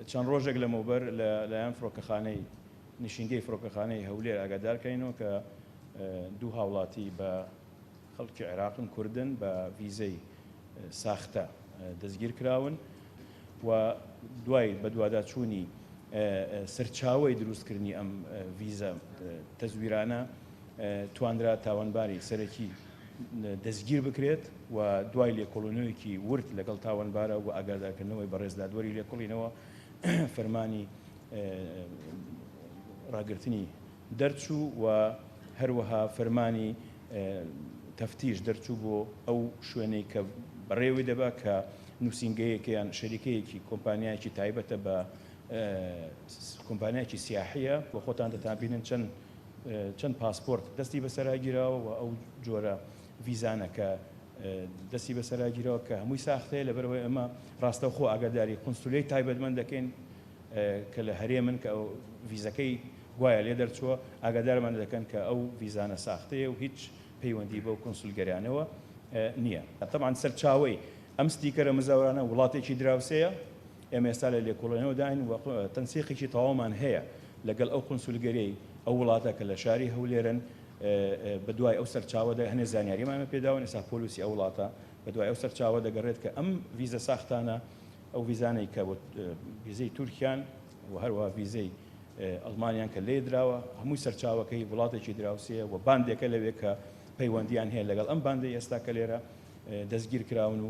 چەند ڕۆژێک لەمەوبەر لە لایەن فڕۆکەخانەی نشینگەی فڕۆکەخانەی هەولێر ئاگادار کراینەوە کە دوو هاوڵاتی بە خەڵکی عێراقن، کوردن، بە ڤیزەی ساختە دەستگیر کراون و دوای بەدواداچوونی سەرچاوەی دروستکردنی ئەم ڤیزە تەزویرانە توانرا تاوانباری سەرەکی دەستگیر بکرێت و دوای لێکۆڵینەوەیەکی ورد لەگەڵ تاوانبارە و ئاگادارکردنەوەی بەڕێز دادوەری لێکۆڵینەوە فەرمانی ڕاگرتنی دەرچوو و هەروەها فەرمانی تەفتیش دەرچوو بۆ ئەو شوێنەی کە بەڕێوەی دەبا کە نووسینگەیەک یان شەریکەیەکی کۆمپانیایەکی تایبەتە بە کۆمپانیایەکی سیاحیە و خۆتان دەتانبینن چەند چەند پاسپۆرت دەستی بەسەرا گیراوە و ئەو جۆرە ڤیزانە کە دەستی بەسەرا گیراوە کە هەمووی ساختەیە. لەبەرئەوەی ئێمە ڕاستەوخۆ ئاگاداری قونسولیەی تایبەتمەند دەکەین کە لە هەرێمن کە ئەو ڤیزەکەی گوایە لێ دەرچووە، ئاگادارمان دەکەن کە ئەو ڤیزانە ساختەیە و هیچ پەیوەندی بەو کونسولگەریانەوە نییە. تەبعەن سەرچاوەی ئەم ستیکەرە مزەورانە وڵاتێکی دراوسێیە، ئێمە ئێستا لە لێکۆڵێنەوەداین و تەنسیقێکی تەواومان هەیە لەگەڵ ئەو قونسولگەریەی ئەو وڵاتە کە لە شاری هەولێرن، بەدوای ئەو سەرچاوەدا هەنێ زانیاریمان پێداون، ئێستا پۆلیسی ئەو وڵاتە بەدوای ئەو سەرچاوە دەگەڕێت کە ئەم ڤیزە ساختانە، ئەو ڤیزانەی کە ڤیزەی تورکیان و هەروەها ڤیزەی ئەڵمانیان کە لێ دراوە، هەمووی سەرچاوەکەی وڵاتێکی دراوسێیە و باندێکە لەوێ کە پەیوەندیان هەیە لەگەڵ ئەم باندەی ئێستا کە لێرە دەستگیر کراون و.